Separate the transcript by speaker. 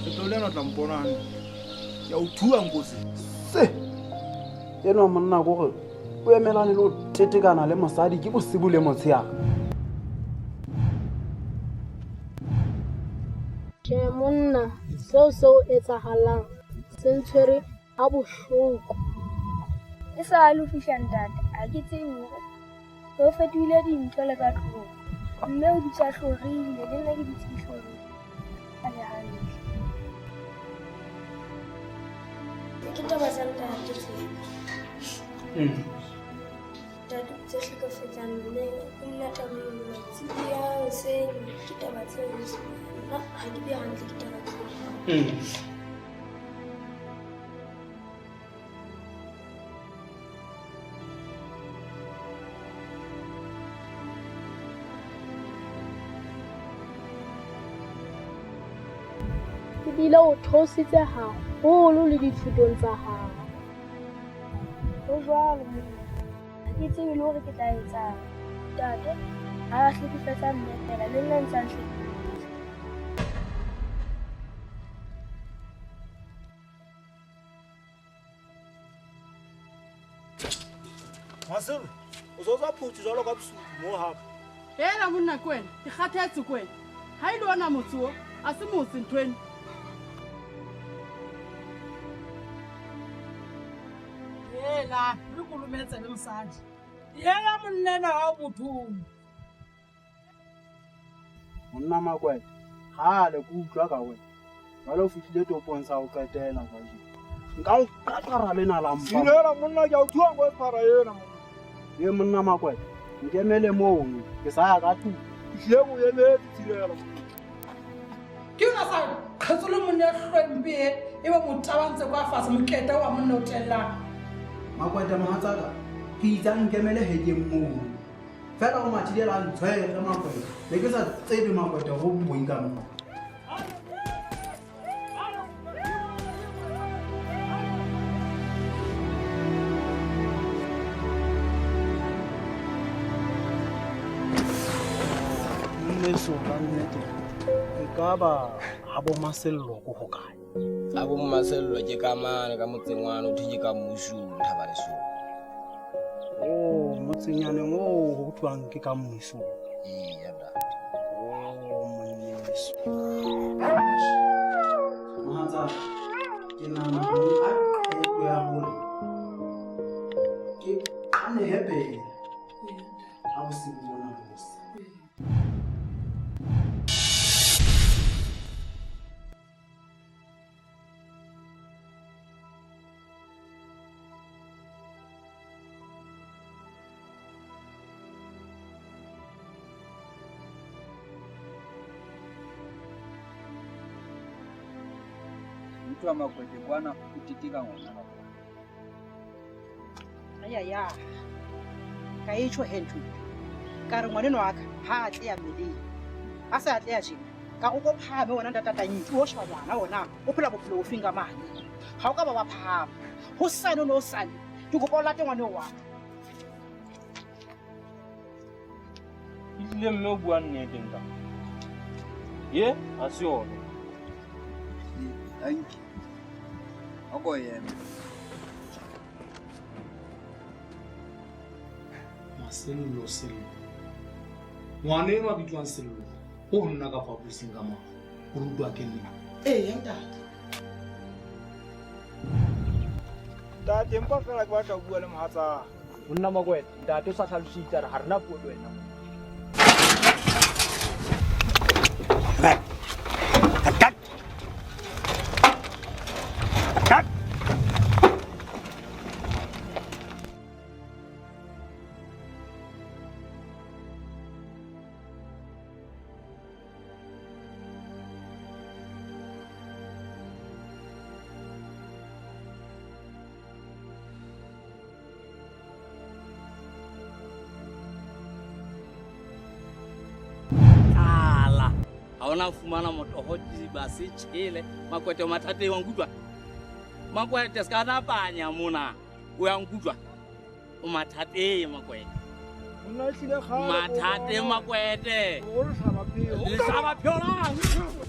Speaker 1: Leto lena o tla mpona hantle. Ke a o thuwa nkosi.
Speaker 2: Se enwa monna kore o emelane le o tetekana le mosadi ke bosibu le motshehare.
Speaker 3: Tjhe monna, seo se o etsahalang se ntshwere ha bohloko.
Speaker 4: E sa le ho fihla ntate, ha ke tsebe hore ho fetohile dintho le ka tlung. Mme o dutse a hlorile, le nna ke dutse ke hlorile. A le hantle. Ke taba tsa ntate tse. Ntate o tse hlekefetsa mme o nna tabeng mantsiboya hoseng ke taba tseo nna ha ke be hantle ke taba tseo.
Speaker 3: Ebile o theositse haholo le dithutong tsa hao.
Speaker 4: Ho jwalo monna. Ha ke tsebe le hore ke tla etsang. Ntate ha a hlekefetsa mme fela le nna ntse a nhlekefetsa.
Speaker 1: Maselo, o so tswa phuthu jwalo ka bosupi mo hape.
Speaker 5: Hela monna ke wena, ke kgathetse ke wena. Ha e le ona motse o, a se motse ntho eno.
Speaker 6: Hela, re kolometse le mosadi. Yela monna wa bothong.
Speaker 2: Monna Makwete, kgale ke utlwa ka wena. Jwale o fihlile topong sa ho qetela kajeno. Nka o qaqara lena la mpa.
Speaker 1: Silela monna ke a o thuwa ngo sephara ena monna.
Speaker 2: Ye monna Makwete, nkemele mono, ke sa ya ka tlung.
Speaker 1: Ke hlile ke o emetse Tshilela monna.
Speaker 6: Ke yona sa qhetsolo monna e hlwempe e e be motabantse kwa fatshe mokete wa monna o tellang.
Speaker 2: Makwete mohatsaka, ke itse a nkemele hekeng mono. Fela o mathile la ntshwere Makwete. Ne ke sa tsebe Makwete go boi ka mokgwa. Mmeso ka nnete e ka ba ha bo Masello ko ho kae?
Speaker 7: A bo Masello ke ka mane ka motseng wane o thwe ke ka mmusong Thabalesong.
Speaker 2: Oh, motsenyaneng oo ho thwang ke ka mmusong.
Speaker 7: Eya ntate.
Speaker 2: Oh, monyeso. Mohatsa, ke nahana ho nka qeto ya hore ke qanehe pele ha bosibu bona bo sa.
Speaker 8: Utlwa Makwete kwana o teteka ngwana ka kwana.
Speaker 9: Ayaya. Ka e tjho he ntho. Ka re ngwaneno wa ka ha a tleya mmeleng. A se a tleya tjena. Ka re o ko phahame wena ntatata ntsu o sheba ngwana ona o phela bophelo bofeng ka mane. Ha o ka ba wa phahama. Hosane o ne o sane. Ke kopa o late ngwaneo wa ka.
Speaker 10: Ehlile mme o bua nnete ntate. Ye, ha se yona.
Speaker 8: Thank you. A ko eme.
Speaker 11: Masello Sello. Ngwana enwa a bitswang Sello o ho nna ka phaposing ka mane. O rutwa ke nna.
Speaker 9: Eya ntate.
Speaker 1: Ntate empa fela ke batla ho bua le mohatsaka.
Speaker 10: Monna Makwete, ntate o sa hlalositse a re ha rena puo le wena.
Speaker 12: Tlala. Ha ona fumana motoho ba se tjhele. Makwete o mathateng wa nkutlwa. Makwete se ka napanya mona. O ya nkutlwa. O mathateng Makwete.
Speaker 1: Monna ehlile kgale.
Speaker 12: Mathateng Makwete.
Speaker 1: O lehlaba pheo.
Speaker 12: Lehlaba pheo la.